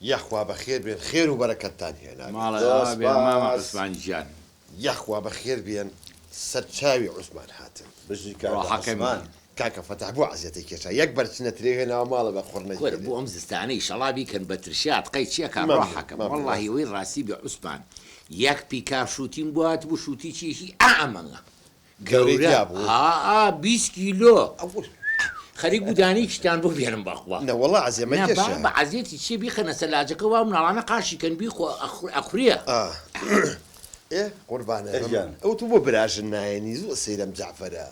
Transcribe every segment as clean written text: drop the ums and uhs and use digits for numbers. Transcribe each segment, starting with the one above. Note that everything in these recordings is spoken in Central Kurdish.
یاخوا بەخێر بێن خێر و بەرەکەتتان هێنابێت. ماڵە زۆر ئاوا بێ مامە سپاس. عوسمان گیان. یاخوا بەخێر بێن سەر چاوی عوسمان هاتن. بژی کاکە ڕۆحەکەمی. عوسمان. کاکە فەتاح بۆ عەزیەتەی کێشا یەک بەرچنە ترێ هێناوە ماڵە بە قوڕ کورە نەگیرێ. بۆ ئەم زستانە ئیشەڵا بیکەن بە ترشات قەی چیەکا مەمنون ڕۆحەکەم مەمنون. وەڵاهی ئەوەی ڕاستی بێ عوسمان یەک پیکاب شوتیم بۆ هاتبوو شوتی چیەکی ئا ئەمەنگە گەورەی گەورە تیا بوو؟ ها ئا 20 کیلۆ ئەوە خەریک بوو دانەیەکیشتان بۆ بێنم بەخوا. نەوەڵا عەزیە نا مەکێشە. بابە عەزیەتی چیە بیخەنە سەلاجەکە وا مناڵانە قاشی کەن بیخۆ ئەخورێ. ئا ئێ قوربانە ئێ بم گیان. ئەوە تۆ بۆ براژن نایەنی زوو سەیرەم جەعفەرە.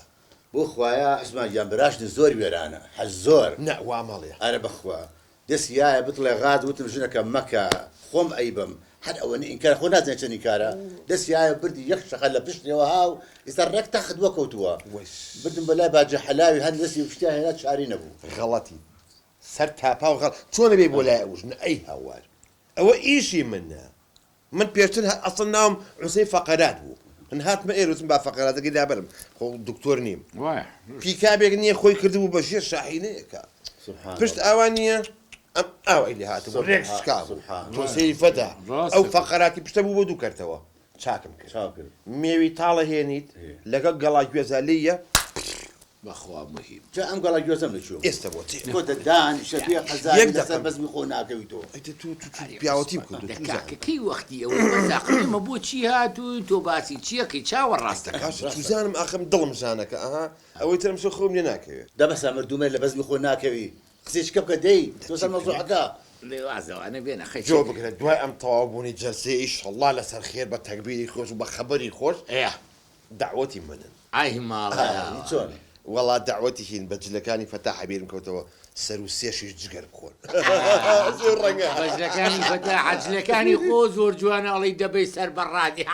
بۆ خوایە عوسمان گیان براژنت زۆر وێرانە حەز زۆر. نا وا مەڵێ. ئەرە بەخوا دەسی یایە بتڵێ غاز وتم ژنەکەم مەکە خۆم ئەیبەم هەر ئەوەنە ئینکار خۆ نازانێ چەند ئینکارە دەسی یایە بردی یەک شەقە لە پشتیەوە هاو ئیستا ڕێک تەخت وەکەوتووە وەش. بردم بە لای باجە حەلاوی هەر دەستی پشتیا هێنا چاری نەبوو. غەڵەتی سەر تاپاو غەڵ چۆن ئەبێی بۆ لای ئەو ژنە ئەی هاوار ئەوە ئیشی منە من پێشتر هەر ئەسڵەن ناوم حوسەین فەقەرات بوو من هاتمە ئێرە وتم با فەقەراتەکەی لابەرم خۆ دکتۆر نیم وایە پیکابێک نییە خۆی کردبوو بە ژێر شاحینەیەکە سبحان پشت اللە ئاوا نییە ئەم ئاوای لێ هاتبوو ڕێک سبحان شکا بوو سبحان تۆ سەیری فەتا ئەو ڕاستە فەقەراتی پشتە بوو بۆ دوو کەرتەوە چاکم کرد چاو کرد مێوی تاڵە هێنیت لەگەڵ گەڵا گوێزا لێیە بەخوا مهیم. جا ئەم گەڵا گوێزەم لە کوێ بوو؟ ئێستا بۆ تێ. تۆ دە دانیشە بێ قەزابی یەک لەسەر دەقەم. بەزمی خۆ ناکەوی تۆ. ئەی دە تۆ تۆ تۆ ئەرێ پیاوەتیم عوسمان کردووە دە چوزانم. کاکە کەی وەختی ئەوەی بەس ئاخر ئێمە بۆ چی هاتووین تۆ باسی چیەکەی چاوە ئەی دە ڕاستەکەم. باشە چوزانم ئاخم دڵم ژانەکە ئەها ئەوەی ترم شەو خەوم لێ ناکەوێ. دە بەسە مردوومە لە بەزمی خۆ ناکەوی قسەی چکە بکە دەی دە تۆ چی سەر بکەم؟ مەوزوعەکە. لێ واز لەوانە بێنە خەی جۆ چیەکەی. بگرە دوای ئەم تەواو بوونی جەلسەیە ئیشەڵا لەسەر خێر بە تەگبیری خۆش و بە خەبەری خۆش ئێ. دەعوەتی منن. ئای ماڵە ئای چۆن؟ وەڵا دەعوەتی هین بە جلەکانی فەتاحە بیرم کەوتەوە سەرو سێشیش جگەر بخۆن زۆر ڕەنگە. بە جلەکانی فەتاحە جلەکانی خۆ زۆر جوانە ئەڵێی دەبەی سەر بەڕادی.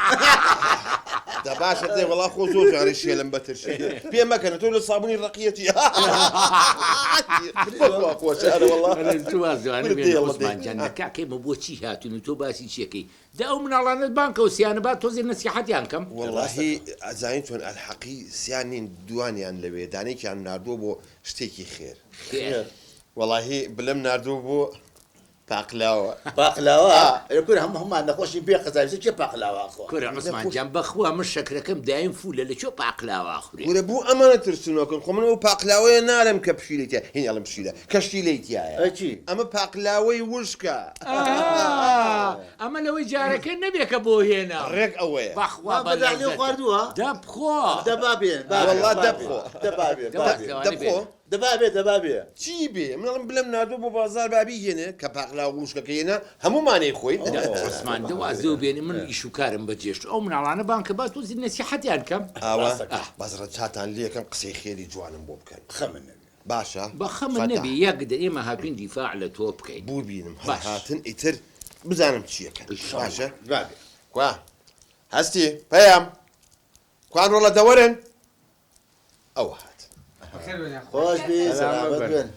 دە باشە دێ وەڵا خۆ زۆر جوانە شێلم بەترشی پێ مەکەنە تۆ لە سابونی ڕەقیەتی بەخوا خۆشە ئەرە وەڵا تو واز لەوانە کورە بێنە دێڵە دەی عوسمان جان دە کاکە ئێمە بۆ چی هاتوون و تۆ باسی چیەکەی دە ئەو مناڵانەت بانگ کەو سیانە با تۆزێ نەسیحەتیان کەم. وەڵاهی ئەزانی چۆن ئەلحەقی سیان نین دوانیان لەوێ دانەیەکیان ناردووە بۆ شتێکی خێر. خێر. وەڵاهی بلم ناردووە بۆ پاقلاوە. پاقلاوە؟ ئا. ئەرێ کورە هەموو هەموومان نەخۆشین بێ قەزای بچێ کێ پاقلاوە ئەخوا؟ کورە عوسمان نەخۆش. جان بەخوا من شەکرەکەم دایم فولە لە کوێ پاقلاوە ئەخورێ؟ کورە بۆ ئەمانە ترسنۆکن خۆ من ئەو پاقلاوەیە نالێم کە پشیلەی تیا هین ئەڵێم پشیلە کە شیلەی تیایە ئەی چی؟ ئەمە پاقلاوەی وشکە. ئەها ئەمە لەوەی جارەکە نەبێ کە بۆ هێنام. ڕێک ئەوەیە. بەخوا مام بە فەتاح لێو لەزەتە. خواردووە؟ دە بخۆ. دە با بێن با بێن وەڵا با دە بێن بخۆ. دە با بێن دە با واز بێن. لەوانە دە بخۆ. بێنە. دە با بێ دە با بێ. چی بێ من ئەڵێم بلەم ناردووە بۆ بازاڕ با بیهێنێ کە پاقلاوە وشکەکەی هێنا هەموومانەی خۆین. دە عوسمان دە واز لەو بێنە من ئیش و کارم بەجێشت ئەو مناڵانە بانگ کە با تۆزی نەسیحەتیان کەم. ئاوا ڕاستەکەی. بەس ڕەچاتان لێکەم قسەی خێری جوانم بۆ بکەن. خەمت نەبێ. باشە بە خەمت فەتاح. نەبێ یەک دە ئێمە هاتوین دیفاع لە تۆ بکەین. بۆ بینم هەر باش. هاتن ئیتر بزانم چیەکەن. ئیشەڵا. باشە با بێ. کوا هەستی پەیام کوان ڕۆڵە دەوەرن. ئەوە هات. خۆش بی سەلامەت بن.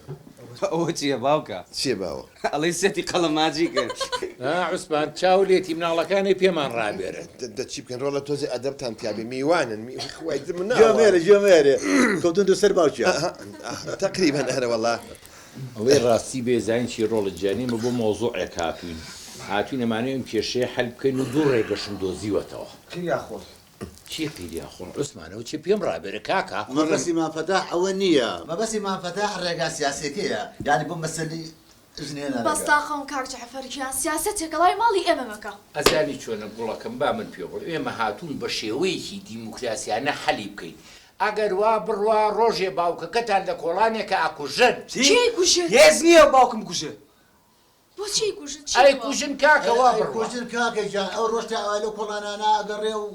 ئەوە چییە باوکە؟ چییە باوە؟ ئەڵێی سێتی قەڵەم ماجی کرد. ها عوسمان چاو لێتی مناڵەکانی پێمان ڕابێرن. دە چی بکەن ڕۆڵە تۆزێ ئەدەبتان تیابێ میوانن خوای گوێ مناڵە. مێرێ گوێ مێرێ کەوتن دو سەر باوکیان. تەقریبەن ئەرە وەڵا. ئەوەی ڕاستی بێ زانین چی ڕۆڵت گیان ئێمە بۆ مەوزوعێک هاتوین هاتوین ئەمانەوێ ئەم کێشەیە حەل بکەین و دوو ڕێگەشم دۆزیوەتەوە. قیریا خۆڵ. چی قیریا خۆڵ عوسمان ئەوە چیە پێم ڕابێرە کاکە. مەبەستی مام فەتاح ئەوە نییە. مەبەستی مام فەتاح ڕێگا سیاسیەکەیە یانی بۆ مەسەلی ژن هێنانەکە. بەس تاقەم کاک جەعفەر گیان سیاسەت تێکەڵاوی ماڵی ئێمە مەکە. ئەزانی چۆنە گوڵەکەم با من پێ بڵێم ئێمە هاتوون بە شێوەیەکی دیموکراسیانە حەلی بکەین ئەگەر وا بڕوا ڕۆژێ باوکەکەتان لە کۆڵانێکا ئەکوژن. چی؟ کێ ئەیکوژێت؟ هێز نییە باوکم بکوژێ. بۆچی ئەیکوژن چی بووە؟ ئەیکوژن کاکە وا بڕوا. ئەیکوژن کاکە گیان ئەو ڕۆژ تا ئەوای لەو کۆڵانانە ئەگەڕێ و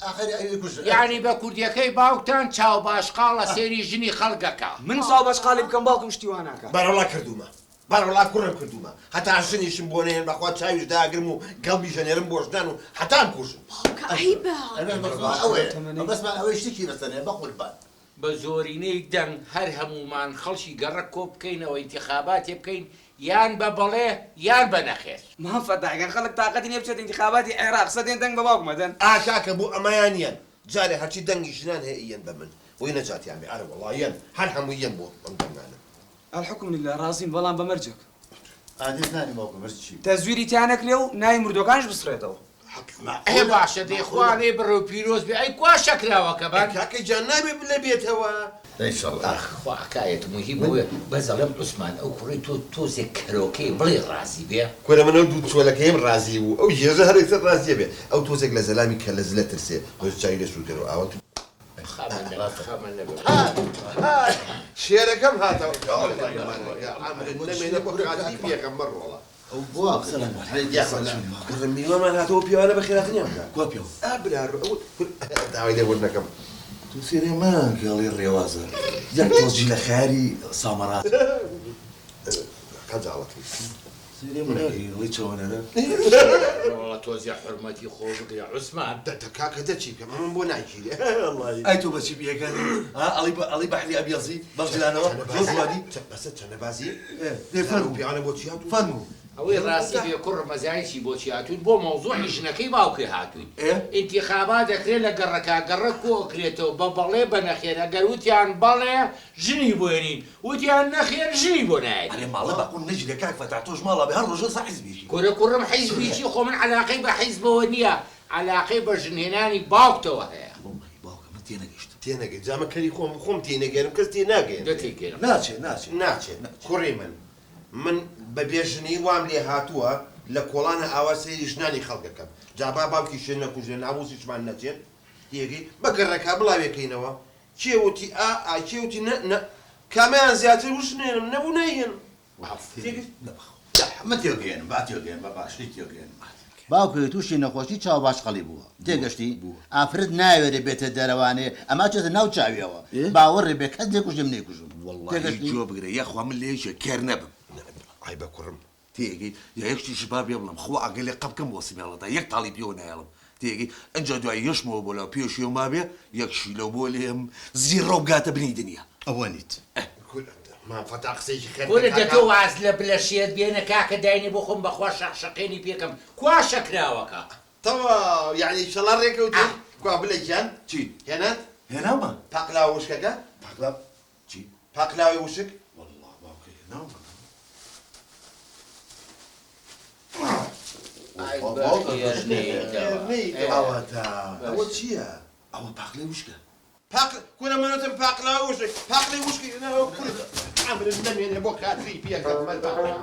ئاخر ئەیکوژن. یانی بە کوردیەکەی باوکتان چاو باشقاڵە سەیری ژنی خەڵک ئەکا. من چاو باشقاڵی بکەم باوکم شتی وا ناکا. بەرەڵا کردوومە بەرەڵا کوڕم کردوومە هەتا ژنیشم بۆ نەیەن بەخوا چاویش داگرم و گەڵبیش ئەنێرم بۆ ژنان و هەتا ئەمکوژن. باوکە عەیبە. مەبەستمان ئەوەیە مەبەستمان ئەوەیە شتێکی بەسەرێ بەقوربان. بە زۆرینەی دەنگ هەر هەموومان خەڵکی گەڕەک کۆ بکەینەوە ئینتیخاباتێ بکەین یان بە بەڵێ یان بە نەخێر. مام فەتاح گەر خەڵک تاقەتی نیە بچێتە ئینتیخاباتی عێراق سەدێن دەنگ بە باوکم ئەدەن. ئا کاکە بۆ ئەمەیان یەن جارێ هەرچی دەنگی ژنان هەیە یەن بە من بۆی نەجاتیان بێ ئەرە وەڵا یەن هەر هەمووی یەن بۆ ئەم دەنگانە. الحکم للە ڕازیم بەڵام بە مەرجێک. ئادەی زانی باوکم هەر چی. تەزویری تیا نەکرێ و ناوی مردوەکانیش بسڕێتەوە. ئێ باشە دەی خوا لێی بڕێ و پیرۆز بێ ئەی کوا شەکراوەکەمان؟ کاکە گیان نابێ بلە بێتەوە. ئینشەڵا. ئاخ خوا ئەکایەت موهیم ئەوەیە بەس ئەڵێم عوسمان ئەو کوڕەی تۆ تۆزێک کەرۆکەیە بڵێی ڕازی بێ؟ کورە من ئەو دوو چۆلەکەیەم ڕازی بوو ئەو گێژە هەر ئیتر ڕازیە بێ ئەو تۆزێک لە زەلامی کەلە زلە ترسێ تۆزێ چاوی لێ سوور کەرەوە ئاوا تو خەمە نەبێ خەمە نەبێ. هات هات شێرەکەم هاتەوە عەمرت نەمێنێ بۆ خاتری پێغەمبەر ڕۆڵە. ئەو بوا کوڕە میوانمان هاتەوە پێوانە بەخێرهاتنیان بکە. کوا پیاو؟ ئا برا ئەو داوای لێبوردن ئەکەم. تۆ سێرێ مەکە ئەڵێی ڕێوازە یەک تۆز جیلە خەیاری سامەڕات. خەجاڵەتی. سێرێ مەکەی ئەڵێی چەوەنەرە. ڕۆڵە تۆزێ حورمەتی خۆ بگرە عوسمان. دە دە کاکە دە چی بکەم ئەمن بۆ ناگیرێ وەڵایی. ئەی تۆ بەچی بیەکانی ها ئەڵێی ئەڵێی بەحری ئەبیەزی بەم جلانەوە زۆر جوانی. بەسە چەنە بازی؟ دەی فەرموو پیاوانە بۆ چی هاتوون؟ فەرموو. ئەوەی ڕاستی بێ کوڕم ئەزانی چی بۆچی هاتووین بۆ مەوزوعی ژنەکەی باوکی هاتووین ئینتیخابات ئەکرێ لە گەڕەکا گەڕەک کۆ ئەکرێتەوە بە بەڵێ بە نەخێر ئەگەر وتیان بەڵێ ژنی بۆ ێنین وتیان نەخێر ژنی بۆ نایەنین. ئەرێ ماڵە بە قون نەگیرێ کاک فەتاح تۆش ماڵا بێ هەر ڕۆژە سا حیزبێکی. کورە کوڕم حیزبی چی خۆ من عەلاقەی بە حیزبەوە نیە عەلاقەی بە ژن هێنانی باوکتەوە هەیە. وەڵڵەهی باوکە من تێنەگەیشتم. تێنەگەی جا من کەری خۆم خۆم تێنەگەیەنم کەس تێناگەیەنێ. دە تێگەیەنم. ناچێ ناچێ. ناچێ کوڕی من من بە بێ ژنی وام لێ هاتووە لە کۆڵانە ئاوا سەیری ژنانی خەڵک ئەکەم جا با باوکیشێ نەکوژرێ ناموسیشمان نەچێت تێگەی بە گەڕەکا بڵاوێکەینەوە کێ وتی ئا ئا کێ وتی نە نە کامەیان زیاتر وشنێنم نەبوو نایهێنم تێگەی. من تێگەیەنم با تێگەیەنم بە باشی تێگەیەنم. باوکێ توشی نەخۆشی چاو باشقەڵی بووە تێگەشتی ئافرەت ناوێرێ بێتە دەرەوانێ ئەما چێتە ناو چاویەوە باوەڕێ بێ کەس نەیکوژێ من نەیکوژم وەڵاهی تێگەشتی. گوێ بگرە یاخوا من لە یەکێ کەر نەبم. عەیبە کوڕم. تێئەگەی یا یەک شتیشت با پێ بڵێم خوا ئەگەر لێ قەپ کەم بۆ سمێڵەتا یەک تاڵی پێوە نایەڵم تێئەگەی ئنجا دوایی یەشمەوە بۆ لاو پێشیەو مابێ یەک شیلەو بۆ لێم زیڕەو بگاتە بنی دنیا. ئەوە نیت. کورە مام فەتا قسەیەکی خێر کورە بکە دە کاکە. تۆ واز لە بلە شێت بێنە کاکە داینێ بۆ خۆم بەخوا شەق شەقێنی پێکەم کوا شەکراوەکە. تەواو یەعنی ئیشەڵا ڕێکەوتین کوا بلە گیان چی؟ هێنات؟ هێناومە. پاقلاوە وشکەکە؟ پاقلاو چی؟ پاقلاوەی وشک؟ وەڵا باوکە هێناومە. ئای بەخێر نێیتەوە. ئەوەتا. ئەوە چییە؟ ئەوە پاقلەی وشکە. پاق کورە من وتم پاقلاوە وشک پاقلەی وشکی هێناوە کورە عەمرت نەمێنێ بۆ خاتری پێغەمبەر پاقلە.